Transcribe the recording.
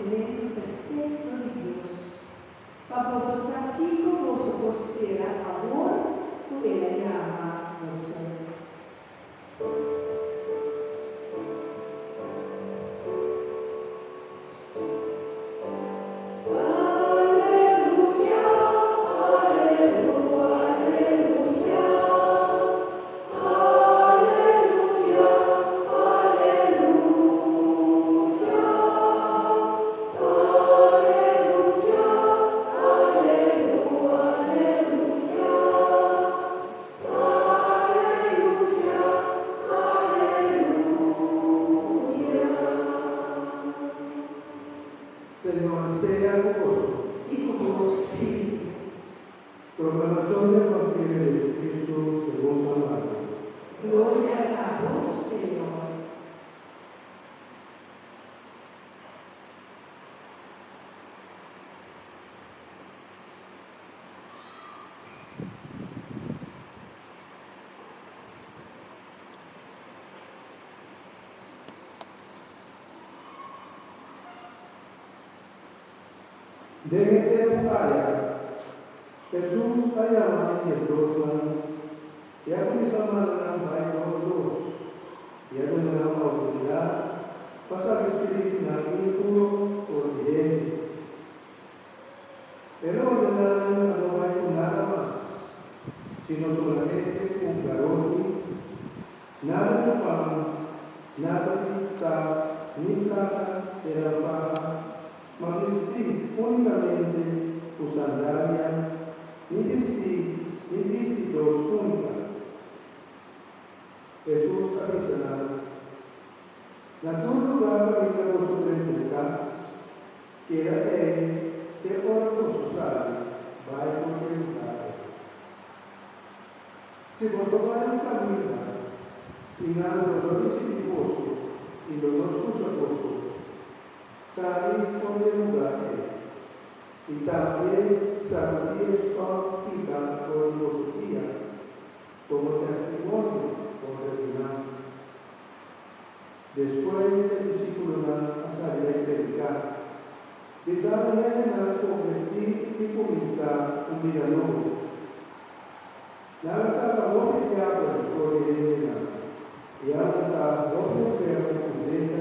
konosementu perfekto di Dios, pa boso sa kiko boso por spera awor ku el a yama boso. Señor sea ku boso. I ku bo spiritu. Proklamashon di Evangelio di Jesucristo segun San Marko. Gloria na bo, Señor. Den e tempu aya, Hesus a yama e diesdosnan i a kuminsá manda nan bai dos dos, i a duna nan outoridat pa saka spiritunan impuro for di hende. El a ordená nan pa no bai ku nada mas, sino solamente un garoti, nada di pan, nada di tas ni plaka den nan faha, ma bistí únikamente ku sandalia, ni bistí ni bisti dos túnika. Hesus a bisa nan, Na tur lugá kaminda boso drenta un kas, Keda ei te ora boso sali bai for di e lugá ei. Si boso bai un kaminda i nan lo no risibí boso i lo no skucha boso, sali for di e lugá ei, i tambe sakudí e stòf kita for di boso pia komo testimonio kontra di nan. Despues e disípulonan a sali bai prediká, bisando hendenan konvertí i kuminsá un bida nobo. Nan a saka hopi diabel for di hendenan i a untá hopi enfermo ku zeta.